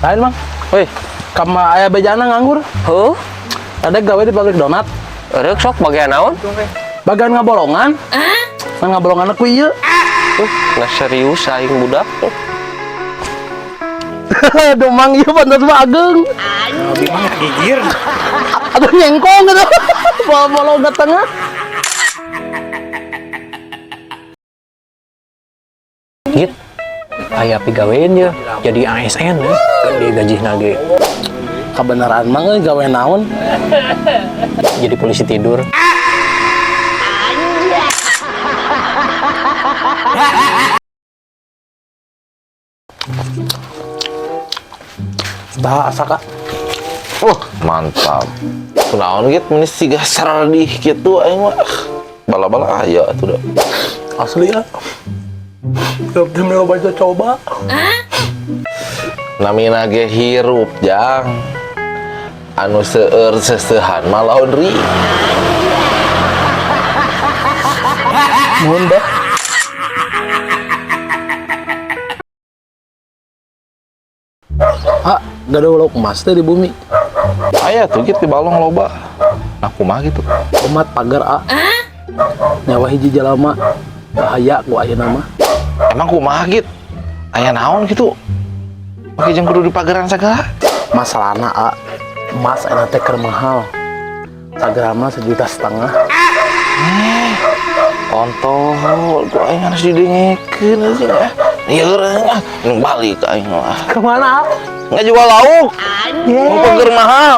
Lain, Mang. Woi, Kama aya bejana nganggur. Heuh, Ada gawe di pabrik donat. Reuk sok bagian naon? Bagian ngabolongan. Ngan ngabolongan aku ieu. Nah serius aing budak. Aduh, Mang, ieu pantas mah ageng. Abi mah gigir. Aduh nyengkong gitu. Bolong ke tengah. Git, aya pigawean ya, jadi ASN ya, gede gaji nage. Kebenaran Mang euy gawe naon? Jadi polisi tidur. Bah, asa Kak. Wah, mantap. Kunaon gitu menis siga saradih gitu aing mah. Bala-bala aya atuh da. Asli ya. Tiap jam lo baca coba. Namina ge hirup jang. Anu seueur seuseuhan mah laundry. Nuhun dah. Ah, gak ada lauk emas teh di bumi. Aya tuh gitu di balong loba. Nah kumaha gitu. Umat pagar a. Nyawa hiji jalama bahaya ku ayeuna mah. Emang kumaha gitu? Aya naon gitu? Pake jeung kudu di pageran sagala. Masalahna a, emas enak teh keur mahal. Sagrama 1,5 juta. Kontol, ku aing harus didengekeun aja ya. Ieu ah, nu balik aing mah. Kemana? Nggak jual lauk. Mau pager mahal.